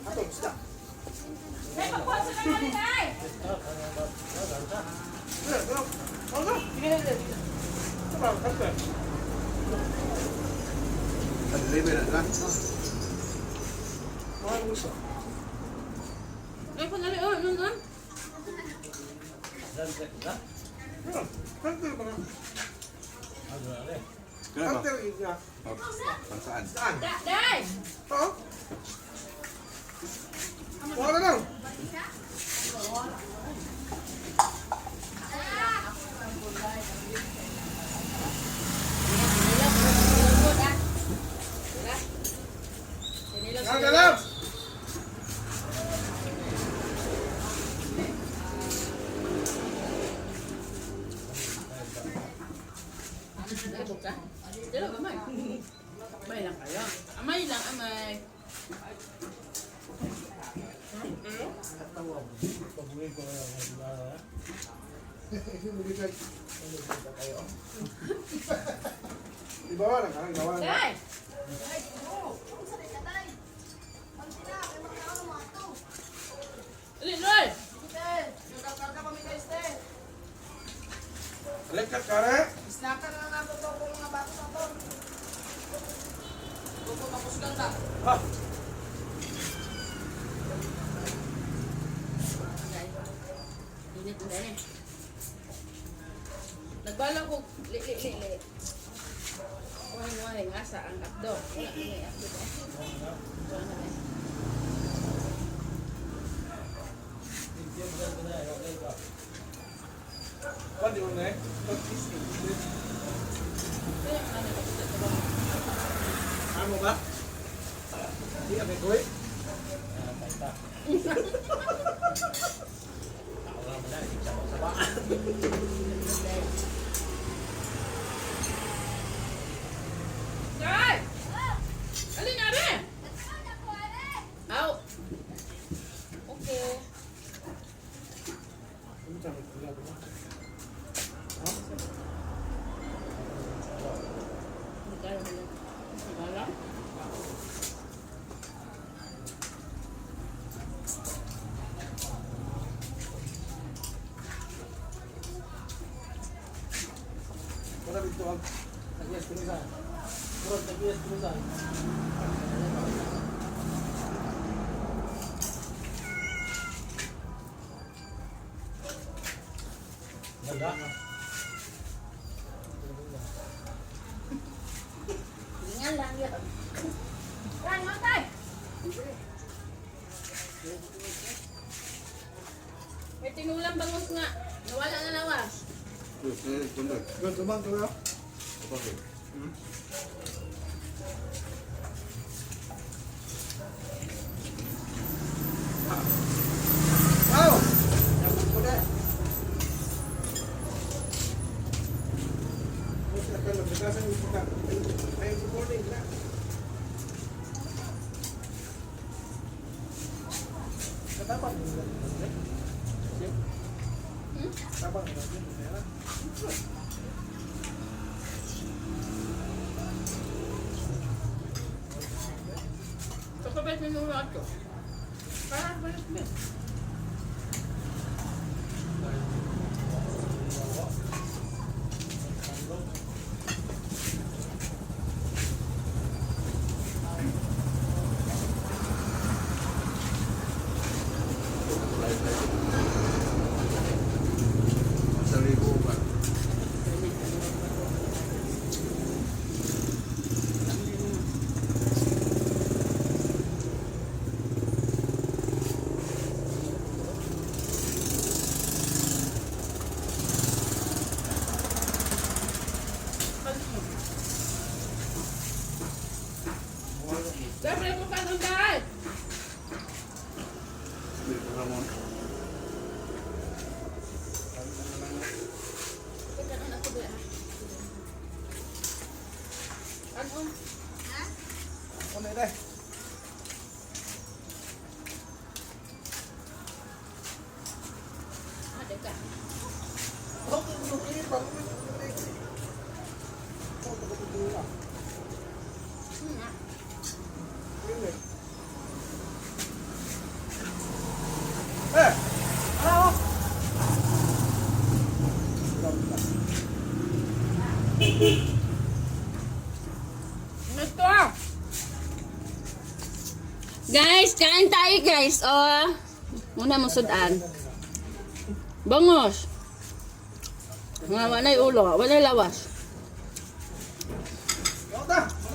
Ato, isda. Ay, pagkuha sa kanya ay! Ano? Ano? Sige na, sige na. Ito ba? Kante. Deliver na lang. Mga gusto. Ay, panali, oh, ano, ano? Ano? Kante ba? Kaya ba? Kante rin niya. Oh, pang saan? Saan? Da, day! Oo. Wala lang. Nagkalap! Dalo, gamay. Amay lang kayo. Amay lang, amay. Ibawa lang ka, ibawa lang. Day! Linoy! Lekat ka rin. Snacker na lang ako to kung mga bato na to. Kuko mapusgan ta. Ha? Init na eh. Nagbala ko, li, li, li, li. Wahing, wahing, asa ang akdo. Wala, may akdo ba? Wala na eh. Pwede mo na eh. Kaya nga na kapit sa ba? Ano ba? Di kami kuwi. Day! Alin na rin? Aw! Okay. Hindi kaya mo lang. Hindi kaya? Wala dito ang nag-yes pinusan. Murag nag-yes pinusan. Hingal lang yun. Rang, matay! May tinulang bangus nga. Nawala na lawas. Eh, tundog. Good, tumang to na. Okay. Wow! Yapon ko na. Ay, good morning na. Katapan mo na. Hmm? Tapang mo na. Kapabait na nung ko. Parang balik mo. Sa libo ba? Siyempre mo pa ng bahay. Dito Ramon. Ano? Ano na eh? Ah, deka. Okay, okay, parang may okay. Oh, pagkatulog na. Ah. Yun eh. Guys, kain tayo, guys. Oh, muna mo sudan. Bangos. Nga, walay ulo, walay lawas. Yota!